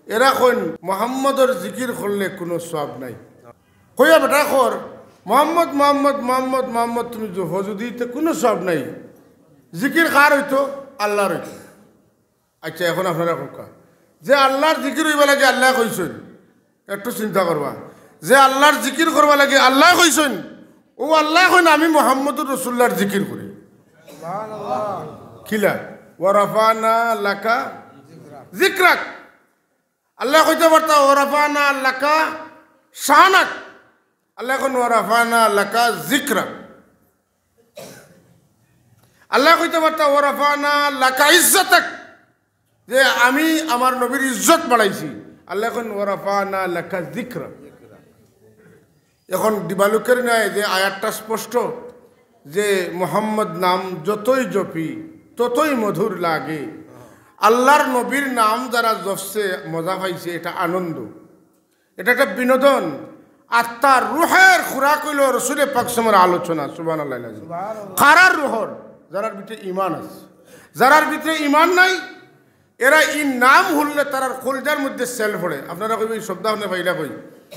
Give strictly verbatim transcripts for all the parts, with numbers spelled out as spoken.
এরা কইন, "মোহাম্মদর জিকির করলে কুনু সওয়াব নাই।" কইয়া বেটা কর, "মোহাম্মদ, মোহাম্মদ, মোহাম্মদ, মোহাম্মদ তুমি জপো যুদি, তে কুনু সওয়াব নাই। জিকির কার অইতো? আল্লার অইতো।" আচ্ছা, এখন আপনারা কউক্কা, যে আল্লার জিকির অইবার লাগি আল্লায় কইছইন, একটু চিন্তা করবা, যে আল্লার জিকির করবার লাগি আল্লায় কইছইন, অউ আল্লায় কইন, "আমি মোহাম্মদুর রাসূলুল্লাহর জিকির করি।" কিলা? "ওয়া রাফা'না লাকা যিকরাক।" আল্লায় কইতা পারতা, "ওয়া রাফা'না লাকা শানাক।" আল্লায় কইন, "ওয়া রাফা'না লাকা যিকরাক।" আল্লায় কইতা পারতা, "ওয়া রাফা'না লাকা ইজ্জাতাক", যে আমি আমার নবীর ইজ্জত বাড়াইছি। আল্লায় কইন, "ওয়া রাফা'না লাকা যিকরাক।" এখন দিবালুকের ন্যায় যে আয়াতটা স্পষ্ট, যে মোহাম্মদ নাম যতই জপি ততই মধুর লাগে। আল্লার নবীর নাম যারা জপছে, মজা পাইছে, এটা আনন্দ, এটা একটা বিনোদন। আত্মার রুহের খোরাক অইলো রসুলে পাক সাল্লাল্লাহু আলাইহি ওয়াসাল্লামর আলোচনা। সুবহানাল্লাহ। কারার রুহর? যারার ভিতরে ইমান আছে। যারার ভিতরে ইমান নাই, এরা ই নাম হুনলে তারার কলজার মধ্যে সেল পড়ে। আপনারা কইবা, "ই শব্দ আপনে পাইলা কই?"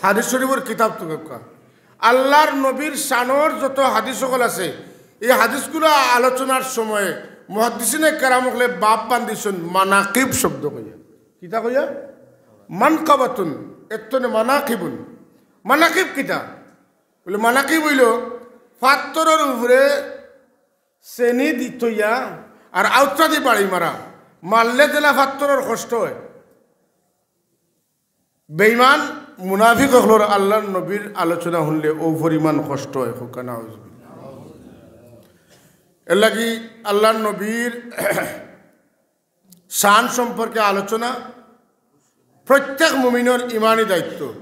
হাদিস শরীফর কিতাব তো কউক্কা। আল্লার নবীর শানর যত হাদিস অকল আছে, ই হাদিসগুলা আলোচনার সময় মুহাদ্দিসিনে কেরাম অকলে বাব বান্ধিছইন মানাকিব শব্দ কইয়া। কিতা কইয়া? মানকাবাতুন, এর তনে মানাকিবুন। মানাকিব কিতা? বলে, মানাকিব অইলো পাত্থরর উপরে চেনি দি থইয়া আর আউত্তা দি বাড়ি মারা, মারলে যেলা পাত্থরর কষ্ট অয়, বেইমান মুনাফিক অকলর আল্লার নবীর আলোচনা হুনলে অউ পরিমাণ কষ্ট অয়। কউক্কা নাউজুবিল্লাহ। এর লাগি আল্লার নবীর শান সম্পর্কে আলোচনা প্রত্যেক মুমিনর ইমানি দায়িত্ব।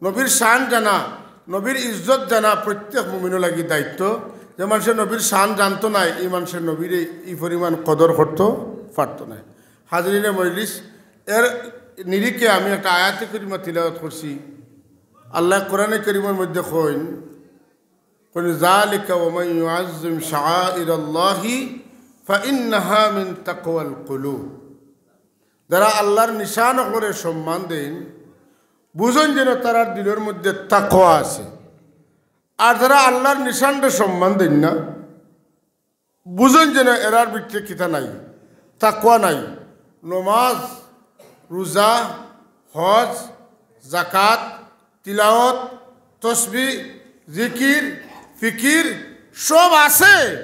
নবীর শান জানা, নবীর ইজ্জত জানা প্রত্যেক মুমিনর লাগি দায়িত্ব। যে মানষে নবীর শান জানতো নায়, ই মানষে নবীরে ই পরিমাণ কদর করতো পারতো নায়। হাজিরিনে মজলিস, এর নিরিখে আমি একটা আয়াতে করিমা তিলাওয়াত করছি। আল্লায় কোরআনে করিমর মধ্যে কইন, কইন, "যালিকা ওয়া মান ইউআজ্জিম শাআইরাল্লাহি ফাইন্নাহা মিন তাকওয়াল কুলুব।" যারা আল্লার নিশান অকলরে সম্মান দেইন, বুঝইন যেন তারার দিলর মধ্যে তাকওয়া আছে। আর যারা আল্লার নিশানরে সম্মান দেইন না, বুঝইন যেন এরার ভিতরে কিতা নাই, তাকওয়া নাই। নমাজ, রোজা, হজ, যাকাত, তিলাওয়াত, তসবি, জিকির, ফিকির সব আছে,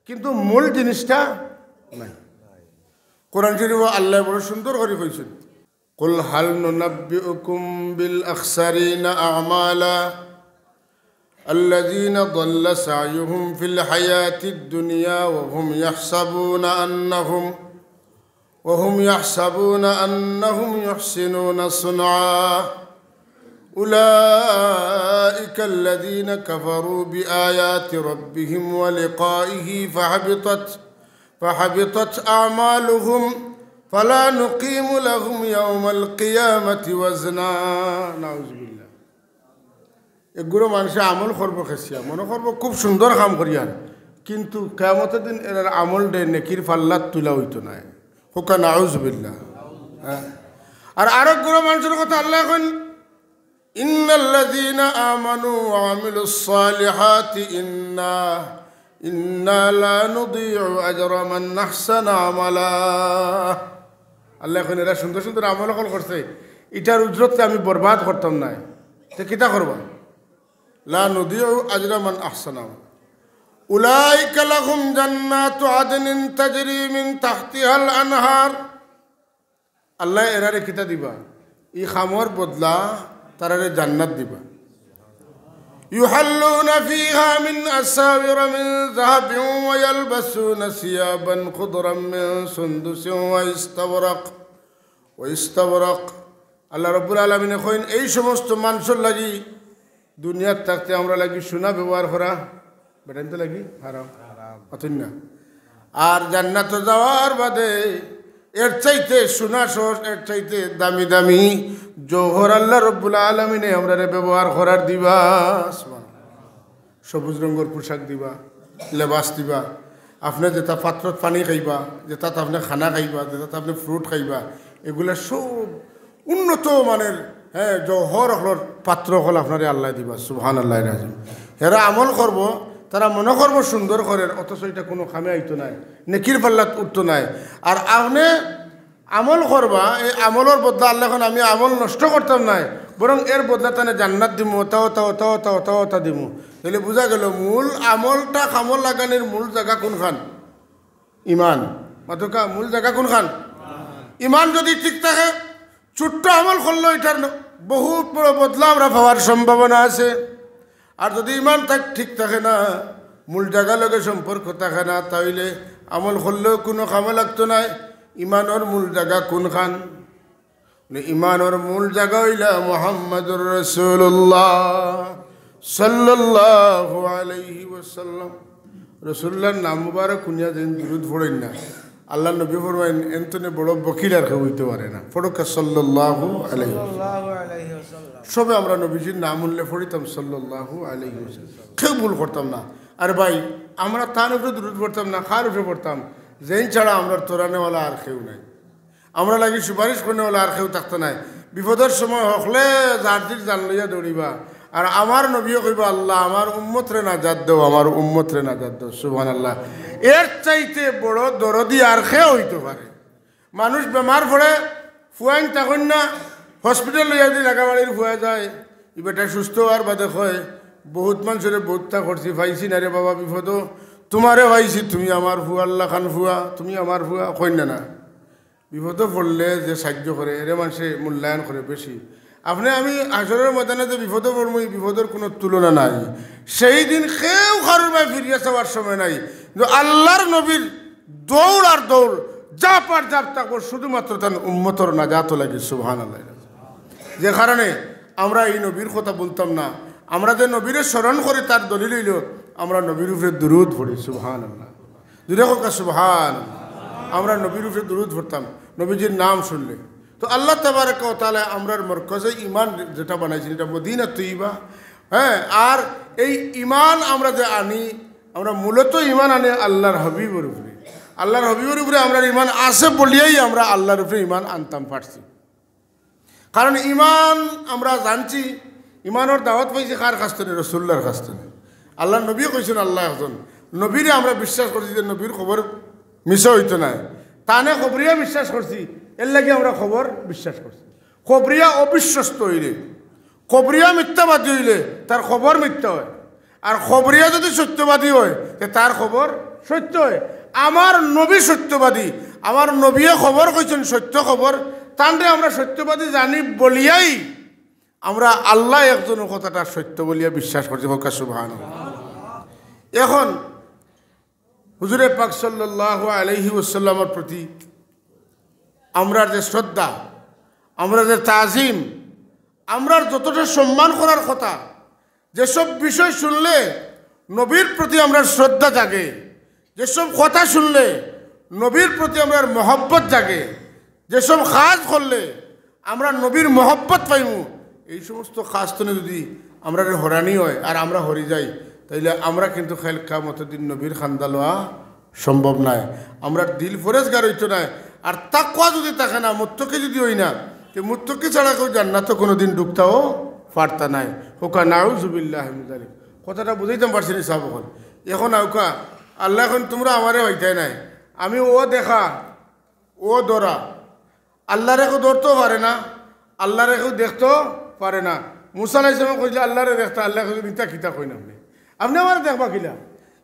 কিন্তু মূল জিনিসটা নাই। কোরআন শরীফো আল্লায় বড় সুন্দর করি কইছইন, "কুল হাল নুনাব্বিউকুম বিল আখসারিনা আমালা, আল্লাযিনা দাল্লা সাইয়ুহুম ফিল হায়াতিদ দুনিয়া ওয়া হুম ইয়াহসাবুনা আন্নাহুম, ওয়া হুম ইয়াহসাবুনা আন্নাহুম ইউহসিনুনা সুনআ। উলাইকা আল্লাযিনা কাফারু বিআয়াতি রাব্বিহিম ওয়া লিকাইহি ফাহাবিতাত, ফাহাবিতাত আমালুহুম, ফালা নুকিমু লাহুম ইয়াউমাল কিয়ামাতি ওয়াজনা।" নাউজুবিল্লাহ। এগুলো মানষে আমল করবো খেসিয়া, মনো করবো খুব সুন্দর কাম করিয়ার, কিন্তু কিয়ামতর দিন এরার আমলরে নেকির পাল্লাত তুলা অইতো নায়। কউক্কা নাউজুবিল্লাহ। হ্যাঁ। আর আরো গুলো মানষর কথা আল্লায় কইন, "ইন্নাল্লাযিনা আমানু ওয়া আমিলুস সালিহাতি ইন্না, ইন্না লা নুদিউ আজরা মান আহসানা আমালা।" আল্লায় কইন, "এরা সুন্দর সুন্দর আমল অকল করছে, ইটার উজরতরে আমি বরবাদ করতাম নায়।" তে কিতা করবা? লা নুদিউ আজরা মান আহসানা। উলাইকা লাহুম জান্নাতু আদনিন তাজরি মিন তাহতিহাল আনহার। আল্লায় এরারে কিতা দিবা? ই কামর বদলা তারারে জান্নাত দিবা। ইউহাল্লুনা ফিহা মিন আসাওিরা মিন যাহাবিন ওয়া ইয়ালবাসুনা সিয়াবান খুদরাম মিন সুন্দুসিন ওয়া ইস্তাবরাক, ওয়া ইস্তাবরাক। আল্লাহ রাব্বুল আলামিনে কইন, এই সমস্ত মানষর লাগি দুনিয়াত থাকতে আমরার লাগি সোনা ব্যবহার করা বেটাইনতর লাগি হারাম। অতএব না। আর জান্নাতো যাওয়ার বাদে এর চাইতে সোনা সহ এর চাইতে দামি দামি জওহর আল্লাহ রাব্বুল আলামিনে আমরারে ব্যবহার করার দিবা। সুবহানাল্লাহ। সবুজ রঙর পোশাক দিবা, লেবাস দিবা। আপনে যেটা পাত্রত পানি খাইবা, যেটাত আপনে খানা খাইবা, যেটাত আপনে ফ্রুট খাইবা, এগুলা সব উন্নত মানের, হ্যাঁ, জওহর অকলর পাত্র অকল আপনারে আল্লায় দিবা। সুবহানাল্লাহিল আজিম। এরা আমল করবো, তারা মনো করবো সুন্দর করের, অথচ ইটা কুনু কামে আইতো নায়, নেকির পাল্লাত উঠতো নায়। আর আপনে আমল করবা, এই আমলর বদলা আল্লায় কইন আমি আমল নষ্ট করতাম নায়, বরং এর বদলা তানে জান্নাত দিমু, অতা অতা অতা অতা অতা অতা দিমু। তাইলে বুঝা গেল মূল আমলটা কামো লাগানির মূল জাগা কুনখান? ইমান। মাতউক্কা, মূল জাগা কুনখান? ইমান যদি ঠিক থাকে, ছোট্ট আমল করলেও ইটার ন-, বহুত বড় বদলা আমরা পাওয়ার সম্ভাবনা আছে। আর যদি ইমান থাক-, ঠিক থাকে না, মূল জাগার লগে সম্পর্ক থাকে না, তাইলে আমল করলেও কুনু কামে লাগতো নায়। ইমানর মূল জাগা কুনখান? বলে, ইমানর মূল জাগা অইলা মুহাম্মাদুর রাসূলুল্লাহ সাল্লাল্লাহু আলাইহি ওয়াসাল্লাম। রাসূলুল্লাহর নাম মুবারক হুনিয়া যেইন দুরুদ পড়ইন না, আল্লাহর নবী ফরমাইন, "এন তনে বড় বকিল আর কেউ অইতো পারে না।" পড়উক্কা সাল্লাল্লাহু আলাইহি ওয়াসাল্লাম। সাল্লাল্লাহু আলাইহি ওয়াসাল্লাম। সবে আমরা নবীজির নাম হুনলে পড়িতাম সাল্লাল্লাহু আলাইহি ওয়াসাল্লাম। কেউ ভুল করতাম না। আর ভাই, আমরা তান উপরে দুরুদ পড়তাম না, কার উপরে পড়তাম? যেইন ছাড়া আমরার তরানেওয়ালা আর কেউ নাই। আমরার লাগি সুপারিশ করনেওয়ালা আর কেউ থাকতো নায়। বিপদর সময় হকলে যার জির জান লইয়া দৌড়িবা। আর আমার নবীয়ে কইবা, "আল্লাহ, আমার উম্মতরে নাজাত দেও, আমার উম্মতরে নাজাত দেও।" সুবহানাল্লাহ। এর চাইতে বড় দরদি আর কেউ অইতো পারে? মানুষ বেমার পড়ে, ফুয়াইন থাকইন না, হসপিটাল লইয়া দি লাগাবাড়ির ফুয়া যায়। ই বেটা সুস্থ অওয়ার বাদে কয়, "বহুত মানষরে বহুততা করছি, পাইছি না রে বাবা বিপদো, তুমারে পাইছি, তুমি আমার ফুয়ার লাখান ফুয়া, তুমি আমার ফুয়া", কইন না না? বিপদো পড়লে যে সাহায্য করে, এরে মানষে মূল্যায়ন করে বেশি। আপনে আমি হাশরর ময়দানে যে বিপদো পড়মু, ই বিপদর কুনু তুলনা নাই। সেই দিন কেউ কারোর বায় ফিরিয়া চাওয়ার সময় নাই। কিন্তু আল্লাহর নবীর দৌড় আর দৌড়, ঝাঁপ আর ঝাঁপ থাকবো শুধুমাত্র তান উম্মতর নাজাত লাগি। সুবহানাল্লাহ। যে কারণে আমরা ই নবীর কথা ভুলতাম না। আমরা যে নবীরে স্মরণ করি, তার দলিল অইলো আমরা নবীর উপরে দুরুদ পড়ি। সুবহানাল্লাহ। জুরে কউক্কা সুবহান। আমরা নবীর উপরে দুরুদ পড়তাম, নবীজির নাম শুনলে। তো আল্লাহ তাবারাকা ওয়া তাআলা আমরার মরকজে ইমান যেটা বানাইছইন, ইটা মদিনা তৈয়বা। হ্যাঁ, আর এই ইমান আমরা যে আনি, আমরা মূলত ইমান আনি আল্লাহর হাবিবর উপরে। আল্লাহর হাবিবর উপরে আমরার ইমান আছে বলিয়াই আমরা আল্লাহর উপরে ইমান আনতাম পারছি। কারণ ইমান আমরা জানছি, ইমানর দাওয়াত পাইছি কার কাছ থনে? রাসূলুল্লাহর কাছ থনে। আল্লাহর নবীয়ে কইছইন আল্লাহ একজন। নবীরে আমরা বিশ্বাস করছি যে নবীর খবর মিছা অইতো নায়। তানে খবরিয়া বিশ্বাস করছি, এরলাগি আমরা খবর বিশ্বাস করছি। খবরিয়া অবিশ্বস্ত অইলে, খবরিয়া মিথ্যাবাদী অইলে তার খবর মিথ্যা অয়। আর খবরিয়া যদি সত্যবাদী অয়, তে তার খবর সত্য অয়। আমার নবী সত্যবাদী, আমার নবীয়ে খবর কইছইন সত্য খবর, তানরে আমরা সত্যবাদী জানি বলিয়াই আমরা আল্লাহ একজনর কথাটা সত্য বলিয়া বিশ্বাস করছি। কউক্কা সুবহানাল্লাহ। এখন হুজুরে পাক সাল্লাল্লাহু আলাইহি ওয়াসাল্লামর প্রতি আমরার যে শ্রদ্ধা, আমরার যে তাজিম, আমরার যতটা সম্মান করার কথা, যেসব বিষয় শুনলে নবীর প্রতি আমরার শ্রদ্ধা জাগে, যেসব কথা শুনলে নবীর প্রতি আমরার মহব্বত জাগে, যেসব কাজ করলে আমরা নবীর মহব্বত পাইমু, এই সমস্ত কাজ থনে যদি আমরারে হরানি অয় আর আমরা হরি যাই, তাইলে আমরা কিন্তু কাইল কিয়ামতর দিন নবীর কান্দা লওয়া সম্ভব নায়। আমরার দিল পরেজগার অইতো নায়। আর তাকওয়া যদি থাকে না, মুত্তাকি যদি অই না, তে মুত্তাকি ছাড়া কেউ জান্নাতো কুনুদিন ঢুকতাও পারতা নায়। কউক্কা নাউজুবিল্লাহি মিন যালিক। কথাটা বুঝাইতাম পারছি নি সাব অকল? এখন আউক্কা, আল্লায় কইন তুমরা আমারে পাইতায় নায়, আমি অউ দেখা, অউ ধরা, আল্লারে কেউ ধরতেও পারে না, আল্লারে কেউ দেখতেও পারে না। মুসা আলাইহিস সালামে কইছলা আল্লারে দেখতা, আল্লায় কইছইন ইতা কিতা কইন আপনে? আপনে আমারে দেখবা কিলা?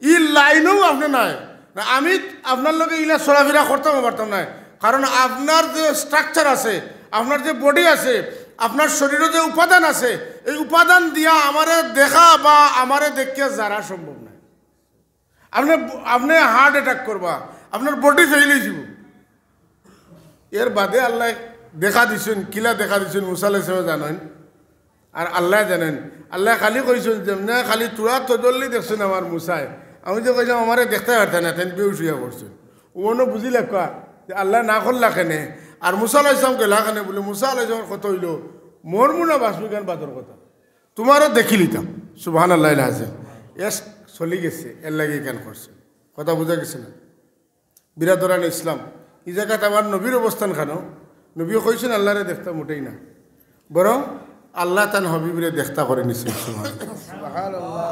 ই লাইনও আপনে নাই। না, আমি আপনার লগে ইলা চলাফিরা করতামও পারতাম নায়। কারণ আপনার যে structure আছে, আপনার যে body আছে, আপনার শরীরো যে উপাদান আছে, এই উপাদান দিয়া আমারে দেখা বা আমারে দেখিয়া যারা সম্ভব নায়। আপনে, আপনে heart attack করবা, আপনার body fail অইযিবো। এর বাদে আল্লায় দেখা দিছইন, কিলা দেখা দিছইন মুসা আলাইহিস সালামে জানইন, আর আল্লায় জানইন। আল্লায় খালি কইছইন যেমনে খালি তুরা তজল্লি দেখছইন আমার মুসায়, আমি যে কইলাম আমারে দেখতায় পারতা না, তাইন বেহুশ অইয়া পড়ছইন। অনো বুঝিলা কিয়া যে আল্লায় না করলা কেনে, আর মুসা আলাইহিস সালাম গেলা কেনে? বুলে মুসা আলাইহিস সালামর কথা অইলো, মরমু না বাচমু ইখান বাদর কথা। তুমারে দেখিলিতাম। সুবহানাল্লাহিল আযীম। এশক চলি গেছে, এরলাগি ইখান করছে। কথা বুঝা গেছে না? বিরাদরানে ইসলাম, ই জাগাত আমার নবীর অবস্থান খানো, নবী কইছইন আল্লাহরে দেখতা মোটেই না, বরং আল্লাহ তান হাবিবরে দেখতা করি নিছইন। সুবহানাল্লাহ।